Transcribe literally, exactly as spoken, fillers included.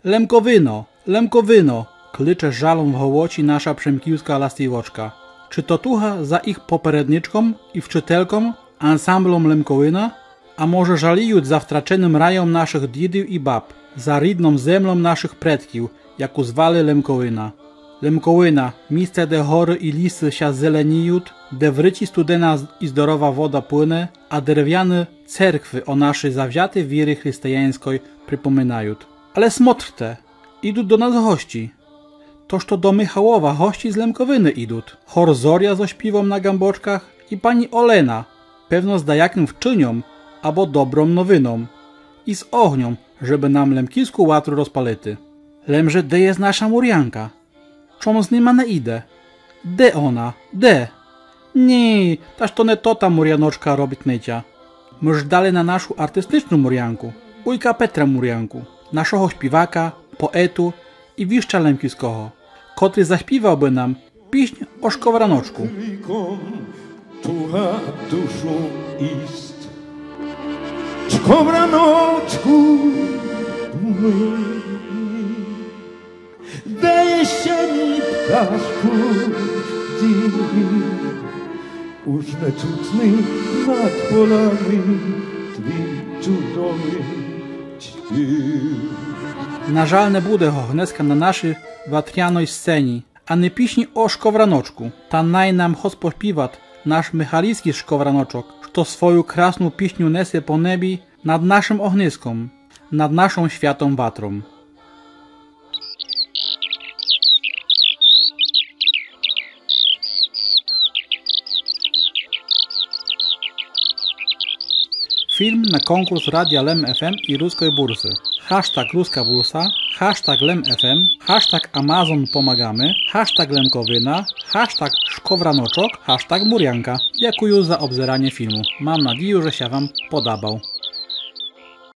Лемковино, Лемковино, кличе з жалом в голосі наша прямківска ластівочка. Чи то туга за їх попередничком і вчительком, ансамблом Лемковина? А може жаліють за втраченым райом нашых дідів і баб, за рідном землом нашых предків, яку звали Лемковина? Лемковина, місце, де горы і лісы ся зеленіють, де в річці студена і здорова вода плыне, а деревяны церкви о нашій завзятій вірі християньской припоминають. Але смотрте, ідуть до нас гості. Тож то до Михалова гості з Лемковины ідуть. Гор Зоря зо співом на гамбочках і пані Олена, певно з даякым вчыньом або добром новином. І з огньом, жебы нам лемківску ватру розпалити. Лемже де єст наша Мурянка? Чом з нима не іде? Де она? Де? Ні, та ж то не то та Муряночка робить нитя. Мы ждали на нашу артистичну Мурянку, уйка Петра Мурянку, нашого співака, поету і віща лемківского, котрий заспівав бы нам піснь о шковраночку. Криком туга душу їсть. Шковраночку мій. Де єст мій, пташку дивный, уж не чутный над полями твій чудовый спів. На жаль, не буде го гнеска на нашій ватряной сцені, ани піснї о шковраночку. Та най нам хтось поспіват наш михалівскій шковраночок, што свою красну пісню несе по небі над нашым огниском, над нашом святом ватром. Фільм на конкурс Радия Лем Ф М і Руской бурсы. Hashtag Руска бурса, hashtag Лем Ф М, hashtag Амазон помагаме, hashtag Лемковина, hashtag Шковраночок, hashtag Мурянка. Дякую за обзераня фільму. Мам надію, же ся вам подабав.